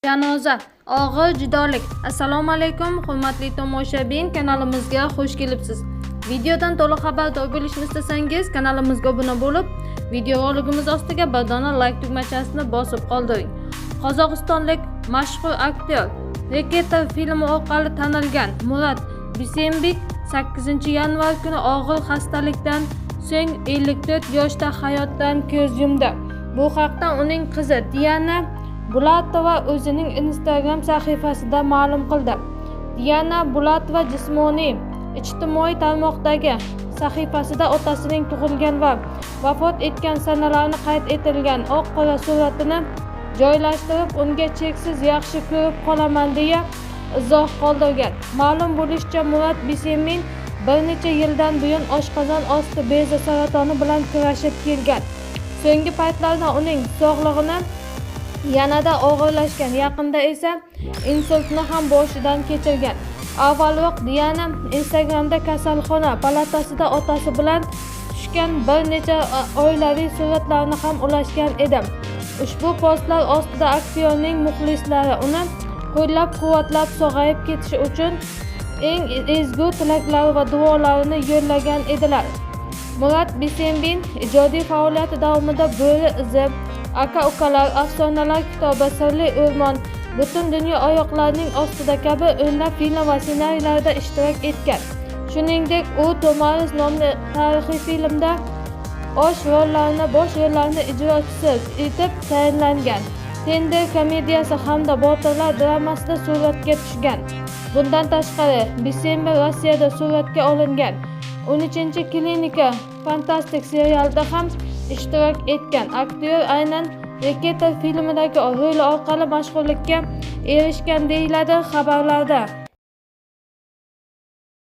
Janoza og'ir judolik. Assalomu alaykum, hurmatli tomoshabin, kanalimizga xush kelibsiz. Videodan to'liq xabardor bo'lishni istasangiz, kanalimizga obuna bo'lib, videorolikimiz ostiga bir dona like tugmachasini bosib qoldiring. Qozog'istonlik mashhur aktyor, Reketir filmi orqali tanilgan Murat Bisembek 8 yanvar kuni og'ir xastalikdan so'ng 54 yoshda hayotdan ko'z yumdi. Bu haqda uning qizi Diana Bulatova o'zining Instagram sahifasida ma'lum qildi. Diana Bulatova jismoniy ijtimoiy tarmoqdagi sahifasida otasining tug'ilgan va vafot etgan sanalarini qayd etilgan oq qora suratini joylashtirib, unga "Cheksiz yaxshi ko'rib qolaman", deya izoh qoldirgan. Ma'lum bo'lishicha, Murat Bisembin bir necha yildan buyon oshqozon osti bezi saratoni bilan kurashib kelgan. So'nggi paytlarda uning sog'lig'ini yanada og'irlashgan, yaqinda esa insultni ham boshidan kechirgan. Avvalroq Diana Instagramda kasalxona palatasida otasi bilan tushgan bir necha oilaviy suratlarni ham ulashgan edi. Ushbu postlar ostida aktyorning muxlislari uni qo'llab quvvatlab sog'ayib ketishi uchun eng ezgu tilaklari va duolarini yo'llagan edilar. Murat Bisembin ijodiy faoliyati davomida "Bo'ri izi", "Aka ukalar", "Afsonalar kitobi", "Sirli o'rmon", "Butun dunyo oyoqlarning ostida" kabi o'nlab film va ssenariylarda ishtirok etgan. Shuningdek, u "To'maris" nomli tarixiy filmda bosh rollarni ijrochisi etib tayinlangan. "Tender" komediyasi hamda "Botirlar" dramasida suratga tushgan. Bundan tashqari, Bisembin Rossiyada suratga olingan 13 klinika fantastik serialida ham ishtirok etgan. Aktyor aynan "Reketir" filmidagi roli orqali mashhurlikka erishgan, deyiladi xabarlarda.